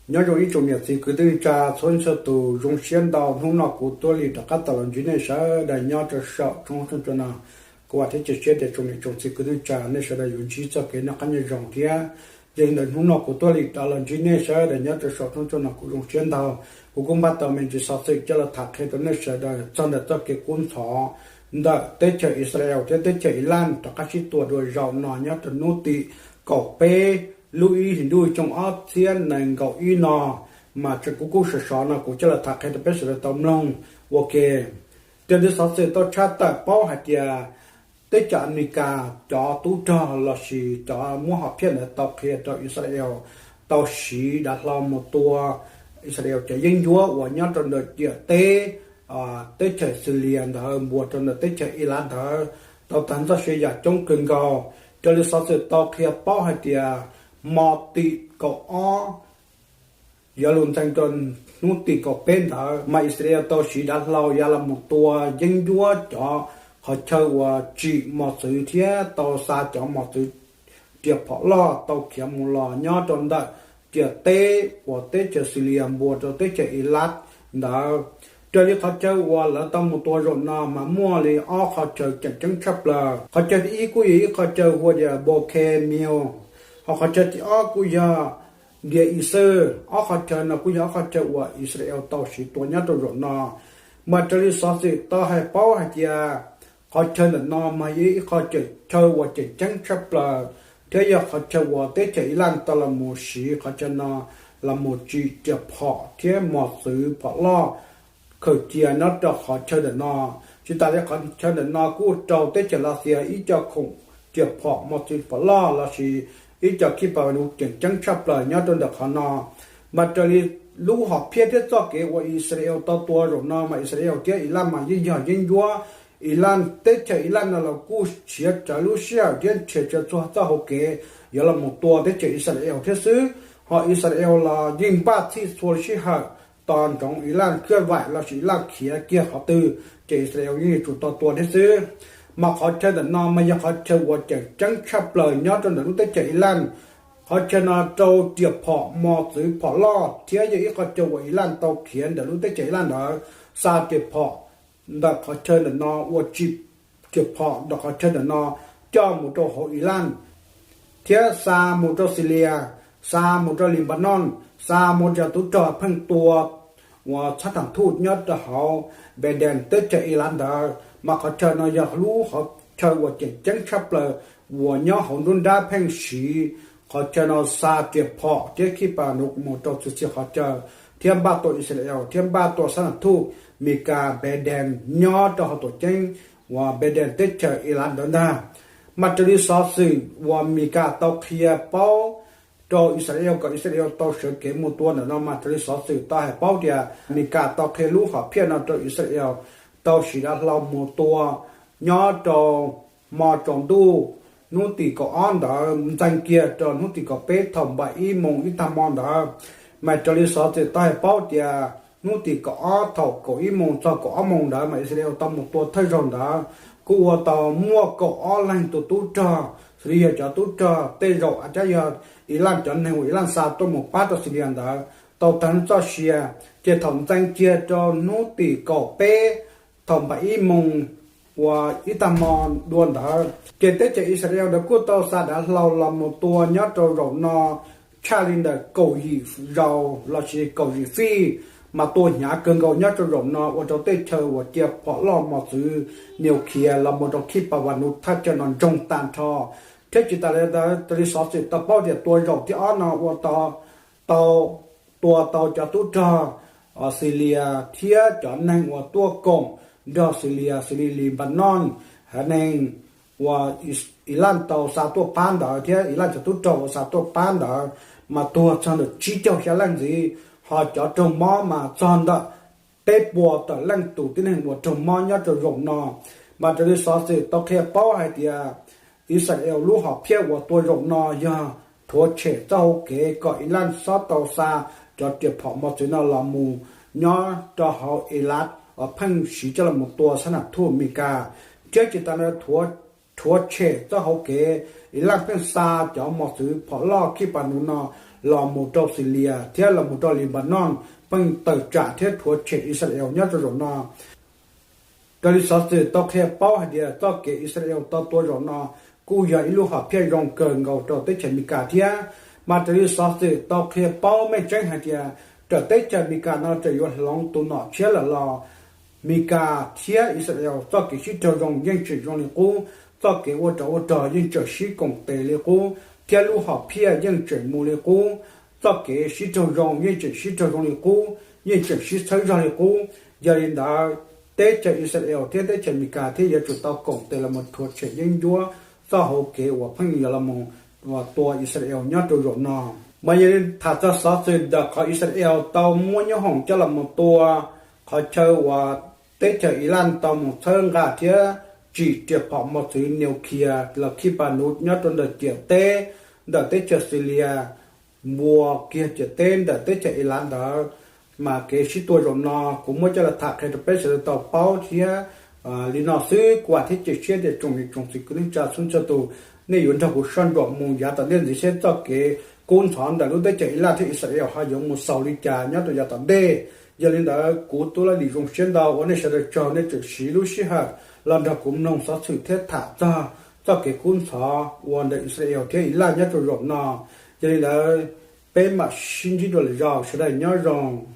Nyob zoo ib tsoom niam txiv kwv tij neej tsa txhua leej txhua tus, zoo siab ntau hnub no kuv tuaj li rov qab tau los ntsib nej sawv daws nyob rau saum tshooj tshooj cua no. Kuv vam thiab cia siab tias tsoom niam tsoom txiv kwv tij neej tsa nej sawv daws yuav ntsib txoj kev noj qab nyob zoo thiab. Yog li ntawd hnub no kuv tuaj li rov los ntsib nej sawv daws nyob rau saum tshooj tshooj cua no kuv zoo siab ntau. Kuv kuj npaj tau me ntsis xov xwm coj los tham qhia rau nej sawv daws txog ntawm txoj kev kub ntxhov ntawm teb chaws Israel thiab teb chaws Iran rov qab sib tua dua zaum no nyob rau hnub tim kaum peb lub ib hlis ntuj xyoo ob txhiab nees nkaum ib no. Mas tseem kuv kuj sov sov no kuv coj los tham qhia rau peb sawv daws tau mloog ua ke. Raws li xov xwm tau tshaj tawm paub hais tias teb chaws Amelikas cov tub rog lossis cov muab hom phiaj ntawd tau qhia rau Israel tau siv dav hlau mus tua Israel cov yeeb ncuab uas nyob rau ntawm ciam teb teb chaws Xilias ntawd npuas rau ntawm teb chaws Iran ntawd tau tag txoj sia yam coob kawg nkaus. Raws li xov xwm tau qhia paub hais tias hmo tim kaum ob yuav lug ntxeev rau hnub tim kaum peb ntawd mas Israel tau siv dav hlau ya los mus tua yeeb ncuab cov qhov chaw uas tsim mos txwv thiab tau xa cov mos txwv riam phom loj tau khiav mus los nyob rau ntawm ciam teb uas teb chaws Xilias npuas rau teb chaws Iran ntawd. Raws li qhov chaw uas lawv tau mus tua zaum no mas muaj li ob qhov chaw tseem ceeb tshaj plaws. Qhov chaw thib ib kuj yog ib qhov chaw hu ua tias Bokhe Miu, ho qhov chaw thib ob kuj yog Ntias Ixwb. Ob qhov chaw no kuj yog ob qhov chaw uas Israel tau siv tua nyob rau zaum no. Mas raws li xov xwm tau hais paub hais tias qhov chaw ntawm no mas yog ib qhov chaw uas tseem ceeb tshaj plaws thiab yog qhov chaw uas teb chaws Iran tau los mus siv qhov chaw no los mus tsim riam phom thiab mos txwv phom loj khaws cia nyob rau qhov chaw ntawm no. Tsis tas li qhov chaw ntawm no kuj rau teb chaws Lav Xias ib co khoom riam phom mos txwv phom loj lossis ib co khij pas vas nuv tseem ceeb tshaj plaws nyob rau ntawm qhov no. Mas raws li lub hom phiaj thiab txoj kev uas Israel tau tua zaum no mas Israel thiab Iran mas yeej yog yeeb ncuab. Iran, teb chaws Iran no los kuj siav rawv lub sij hawm thiab nrhiav txhua txoj hauv kev yuav los mus tua teb chaws Israel thiab xwb. Ho Israel los yeej npaj txhij txhua lub sij hawm tos ntsoov Iran khwb vaim lossis Iran khiav kiag qhov twg ces Israel yeej yuav tsum tau tua thiab xwb. Mas qhov chaw ntawm no mas yog qhov chaw uas tseem ceeb tshaj plaws nyob rau ntawm lub teb chaws Iran. Qhov chaw no rau riam phom mos txwv phom loj thiab yog ib qhov chaw uas Iran tau khiav ntawm lub teb chaws Iran ntawd xa riam phom ntawm qhov chaw ntawm no ua tsim riam phom ntawm qhov chaw ntawm no coj mus rau hauv Iran thiab xa mus rau Xilias, xa mus rau Lebanon, xa mus rau tub rog pheej tua uas txhab tham thuj nyob rau hauv Npaidees teb chaws Iran ntawd. Mas qhov chaw no yog lub qhov chaw uas tseem ceeb tshaj plaws uas nyob hauv nruab nrab pheej siv qhov chaw no xa riam phom thiab khij pas nuv mus rau txhua txhia qhov chaw thiab npaj tua Israel thiab npaj tua txhab tham thuj Meskas Npaidees nyob rau hauv tuam ceeb uas Npaidees teb chaws Iran ntawd ntag. Mas raws li xov xwm uas Meskas tau qhia paub rau Israel kom Israel tau sawv kev mus tua ntawm no mas raws li xov xwm tau hais paub tias Meskas tau qhia lub hom phiaj no rau Israel tau siv dav hlau mus tua nyob rau hmo tsaus ntuj hnub tim kaum ob ntawd ntxeev kiag rau hnub tim kaum peb thaum npaum ib moos ib tag hmo ntawd. Mas raws li xov xwm tau hais paub tias hnub tim kaum ob thaum kaum ib moos txog kaum ob moos ntawd mas Israel tau mus tua thawj zaug ntawd kuj ua tau muaj kaum ob leeg tus tub rog, xws li yog cov tub rog tej zaum a cab yog Iran cov neeg uas Iran xa tuaj mus pab rau Xilias ntawd tau tag txoj sia. Ces thaum ntxeev kiag rau hnub tim kaum peb thaum npaum ib moos uas ib tag hmo dua ntawd ces teb chaws Israel ntawd kuj tau xa dav hlau los mus tua nyob rau zaum no tshaj li ntawm kaum yim zaus lossis kaum yim fij, mas tua hnyav kawg nkaus nyob rau zaum no ua rau tej chaw uas cia phom loj mos txwv niu khiav los mus rau khij pas vas nuv thaj chaw no ntsoog tag nrho. Thiab tsis tas li ntawd raws li xov xwm tau paub tias tua zaum thib ob no ua tau, tua tau cov tub rog Xilias thiab cov neeg uas tuaj koom nrog Xilias xws li Lebanon, haiv neeg uas Iran tau xa tuaj pab ntawd thiab Iran cov tub rog uas xa tuaj pab ntawd mas tuag txog ntawm tsib caug xya leej ntxiv, ho cov raug mob mas txog ntawm peb puas tawm leej tus tib neeg uas raug mob nyob rau zaum no. Mas raws li xov xwm tau qhia paub hais tias Israel lub hom phiaj uas tua zaum no yog rhuav tshem txoj hauv kev kom Iran txhob tau xa cov riam phom mos txwv no los mus nyob rau hauv Iraq uas pheej siv coj los tua txhab tham thuj Meskas. Thiab tsis tas li rhuav tshem txoj hauv kev Iran pheej xa cov mos txwv phom loj khij pas nuv no los mus rau Xilias thiab los mus rau Lebanon, pheej tawm tsam thiab rhuav tshem Israel nyob rau zaum no. Raws li xov xwm tau qhia paub hais tias txoj kev Israel tau tua zaum no kuj yog ib lub hom phiaj zoo kawg nkaus rau teb chaws Amelikas thiab. Mas raws li xov xwm tau qhia paub meej tseeb hais tias raws teb chaws Amelikas no txawm yuav hloov tus nom tshiab lawm los Amelikas thiab Israel txoj kev sib raug zoo yeej tseem zoo li qub, txoj kev ua rog ua rog yeej tseem sib koom tes li qub, thiab lub hom phiaj yeej tseem mus li qub, txoj kev sib raug zoo yeej tseem sib raug zoo li qub, yeej tseem sib txhawb zog li qub. Yog li ntawd, teb chaws Israel thiab teb chaws Amelikas thiaj yuav tsum tau koom tes los mus rhuav tshem yeeb ncuab txoj hauv kev uas pheej yuav los mus tua Israel nyob rau zaum no. Mas yog li tham txog xov xwm ntawm qhov Israel tau muab nyoob hoom coj los mus tua qhov chaw uas teb chaws Iran tau mus txhawb nqa thiab tsim riam phom mos txwv niu kias los khij pas nuv nyob rau ntawm ciam teb ntawm teb chaws Xilias, npuas kiag ciam teb ntawm teb chaws Iran ntawd. Mas kev sib tua zaum no kuv muab coj los tham qhia rau peb sawv daws tau paub thiab li no xwb. Kuv vam thiab cia siab tias tsoom niam tsoom txiv kwv tij neej tsa txhua txhua tus, nej yuav nrog kuv soj ntsuam mus yav tom ntej ntxiv seb txoj kev kub ntxhov ntawm lub teb chaws Iran thiab Israel ho yuav mus xaus li cas nyob rau yav tom ntej. Yog li ntawd, kuv Tub Laj Dim zoo siab ntau uas nej sawv daws tsaug nej tseem siv lub sij hawm los nrog kuv mloog xov xwm thiab tham txog txoj kev kub ntxhov uas ntawm Israel thiab Iran nyob rau zaum no. Yog li ntawd, peb mam sib ntsib dua lwm zaus, sawv daws nyob zoo.